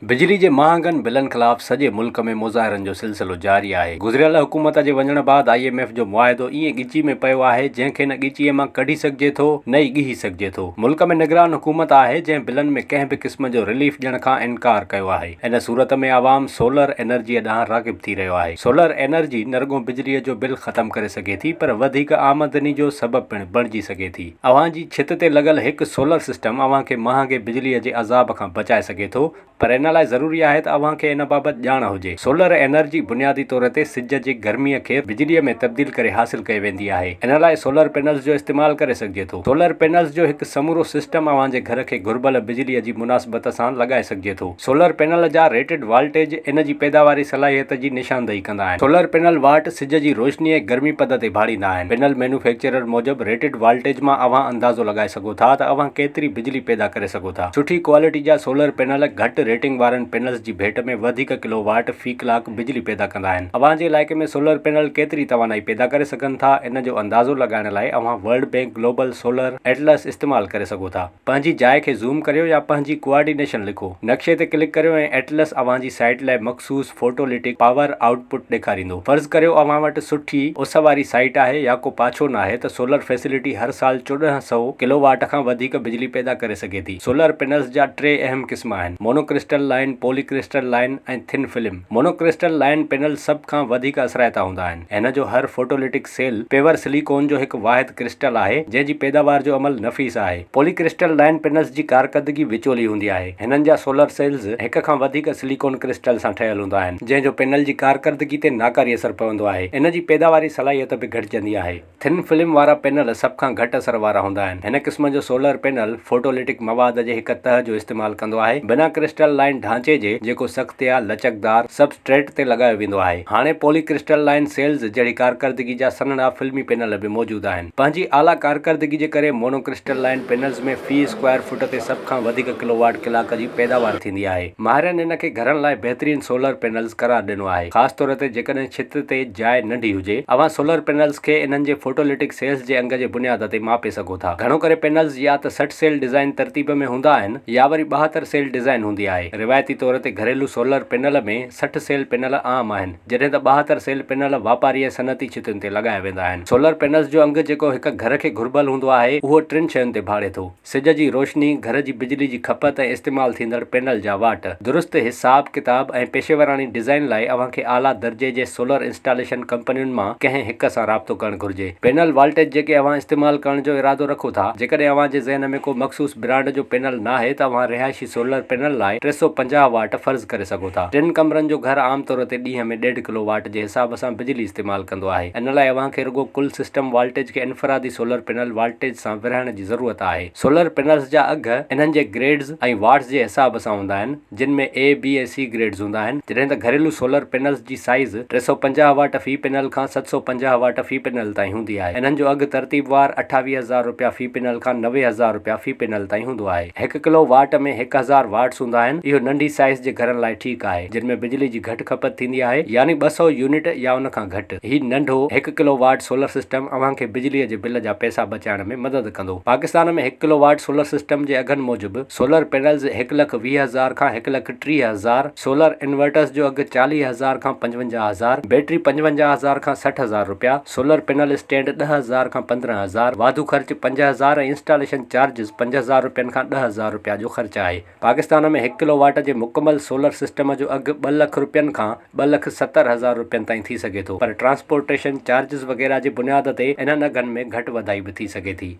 بجلي جي مهانگن بلن خلاف سڄي ملڪ ۾ مظاهرن جو سلسلو جاري آهي. گذريل حڪومت جي وڃڻ بعد I M F جو معاهدو ائين ڳچي ۾ پيو آهي جنهن کي نه ڳچيء مان ڪڍي سگهجي ٿو نه ئي ڳهي سگهجي ٿو. ملڪ ۾ نگران حڪومت آهي جنهن بلن ۾ ڪنهن به قسم جو رليف ڏيڻ کان انڪار ڪيو آهي. ان صورت ۾ عوام سولر انرجيء ڏانهن راغب ٿي رهيو آهي. سولر انرجي نه رڳو بجليء جو بل ختم ڪري سگهي ٿي پر وڌيڪ آمدني جو سبب پڻ بڻجي سگهي ٿي. اوهان جي ڇت تي لڳل هڪ سولر سسٽم اوهان کي مهانگي بجليء جي عذاب کان بچائي سگهي ٿو، پر ان لاء ضروري آهي ته اوهان کي ان بابت ڄاڻ هجي. سولر انرجي بنيادي طور تي سج جي گرميء کي بجليء ۾ تبديل ڪري حاصل ڪئي ويندي آهي. ان لاء سولر پينلز جو استعمال ڪري سگهجي ٿو. سولر پينلز جو هڪ سمورو سسٽم اوهان جي گهر کي گهربل بجليء جي مناسبت سان لڳائي سگهجي ٿو. سولر پينل جا ريٽڊ والٽيج ان جي پيداواري صلاحيت جي نشاندهي ڪندا آهن. سولر پينل واٽ سج جي روشني ۽ گرمي پد تي ڀاڙيندا آهن. پينل مينوفيڪچرر موجب ريٽڊ والٽيج مان اوهان اندازو لڳائي سگهو ٿا ته اوهان ڪيتري بجلي پيدا ڪري سگهو ٿا. سٺي ڪوالٽي جا سولر پينل گهٽ ريٽنگ وارن پينلز جي ڀيٽ ۾ وڌيڪ ڪلو واٽ في ڪلاڪ بجلي پيدا ڪندا آهن. اوهان جي علائقي ۾ سولر پينل ڪيتري توانائي پيدا ڪري سگهن ٿا ان جو اندازو لڳائڻ لاء اوهان World Bank Global Solar Atlas استعمال ڪري سگهو ٿا. پنهنجي جاء کي زوم ڪريو يا پنهنجي ڪوآرڊينيشن لکو. نقشي تي ڪلڪ ڪريو ۽ ايٽلس اوهان جي سائيٽ لاء مخصوص فوٽوليٽڪ پاور آئوٽ پٽ ڏيکاريندو. فرض ڪريو اوهان وٽ سٺي اس واري سائيٽ آهي يا ڪو پاڇو ناهي ته سولر فيسلٽي هر سال 1400 ڪلو واٽ کان وڌيڪ بجلي پيدا ڪري سگهي ٿي. سولر پينلز جا ٽي اهم قسم آهن، monocrystalline, polycrystalline ۽ thin film. Monocrystalline panels سڀ کان وڌيڪ اثرائتا هوندا آهن. هن جو هر فوٽوليٽڪ سيل پيور سليڪون جو هڪ واحد ڪرسٽل آهي، جنهن جي پيداوار جو عمل نفيس آهي. پولي ڪرسٽل لائن پينلز جي ڪارڪردگي وچولي هوندي آهي. هنن جا سولر سيلز هڪ کان وڌيڪ سليڪون ڪرسٽل سان ٺهيل هوندا آهن، جنهن جو پينل جي ڪارڪردگي تي ناڪاري اثر پوندو آهي. ان جي پيداواري صلاحيت به گهٽجندي آهي. ٿن فلم وارا پينل سڀ کان گهٽ اثر وارا هوندا آهن. هن قسم جو سولر پينل فوٽوليٽڪ مواد جي هڪ تهه جو استعمال ڪندو آهي، بنا ڪرسٽل لائن ڍانچي جي، جيڪو سخت يا لچڪدار سبسٽريٽ تي لڳايو ويندو آهي. هاڻي پولي ڪرسٽل لائن سيلز جهڙي ڪارڪردگي جا سنهڙا فلمي پينل به موجود آهن. پنهنجي اعليٰ ڪارڪردگي جي ڪري مونو ڪرسٽل لائن پينلز ۾ في اسڪوائر فٽ تي سڀ کان وڌيڪ ڪلو واٽ ڪلاڪ جي پيداوار ٿيندي آهي. ماهرن ان کي گهرن لاء بهترين سولر پينلز قرار ڏنو آهي، خاص طور تي جيڪڏهن ڇت تي جاء ننڍي هجي. اوهان سولر پينلز کي انهن جي فوٽوليٽڪ سيلز جي انگ جي بنياد تي ماپي سگهو ٿا. گهڻو ڪري پينلز يا ته 60 سيل ڊزائين ترتيب ۾ هوندا آهن يا وري 72 سيل ڊزائين هوندي آهي. روايتي طور تي گهريلو سولر پينل ۾ 60 سيل پينل عام آهن، جڏهن ته 72 سيل پينل واپاري ۽ صنعتي ڇتين تي لڳايا ويندا آهن. سولر پينلز جو انگ جيڪو هڪ گهر کي گهربل هوندو آهي، اهو ٽن شين تي ڀاڙي ٿو. سج جي روشني، گهر جي بجلي جي کپت ۽ استعمال ٿيندڙ پينل جا واٽ. درست حساب ڪتاب ۽ پيشيوراڻي ڊزائين لاء اوهان کي اعليٰ درجي جي سولر انسٽاليشن ڪمپنين مان ڪنهن هڪ سان رابطو ڪرڻ گهرجي. پينل والٽيج جيڪي اوهان استعمال ڪرڻ جو ارادو رکو ٿا، جيڪڏهن اوهان جي ذهن ۾ ڪو مخصوص برانڊ جو پينل ناهي ته اوهان رهائشي سولر پينل لاء 350 واٽ فرض ڪري سگهو ٿا. ٽن ڪمرن جو گهر عام طور تي ڏينهن ۾ ڏيڍ ڪلو واٽ جي حساب سان بجلي استعمال ڪندو آهي. ان لاء اوهان کي رڳو ڪل سسٽم والٽيج کي انفرادي سولر پينل والٽيج سان ورهائڻ جي ضرورت آهي. سولر پينلز جا اگهه انهن جي گريڊز ۽ واٽس جي حساب سان هوندا آهن، جن ۾ اي، بي ۽ سي گريڊز هوندا آهن، جڏهن ته گهريلو سولر پينلز جي سائيز 350 واٽ في پينل کان 750 واٽ في پينل تائين هوندي آهي. انهن جو اگهه ترتيبوار 28,000 رپيا في پينل کان 90,000 رپيا في پينل تائين هوندو آهي. هڪ ڪلو واٽ ۾ 1000 واٽس هوندا آهن. اهو ننڍي سائيز جي گهرن لاء ٺيڪ آهي، جن ۾ بجلي جي گهٽ کپت ٿيندي آهي، يعني 200 يونٽ يا ان کان گهٽ. هي ننڍو هڪ ڪلو واٽ سولر سسٽم اوهان کي بجليء جي بل جا پئسا بچائڻ ۾ مدد ڪندو. پاڪستان ۾ هڪ ڪلو واٽ سولر سسٽم جي اگهن موجب سولر پينلز 1,20,000 کان 1,30,000، سولر انورٽرز جو اگهه 40,000 کان 55,000، بيٽري 55,000 کان 60,000 رپيا، سولر پينل اسٽينڊ 10,000 کان 15,000، واڌو خرچ 5,000 ۽ انسٽاليشن چارجز 5,000 رپين کان 10,000 رپيا جو خرچ آهي. پاڪستان ۾ هڪ ڪلو واٽ جي مڪمل سولر سسٽم جو اگهه ٻه لک رپين کان 2,70,000 رپين تائين ٿي سگهي ٿو پر ٽرانسپورٽيشن چارجز وغيره جي بنياد تي انهن اگهن ۾ گهٽ وڌائي به ٿي سگهي ٿي.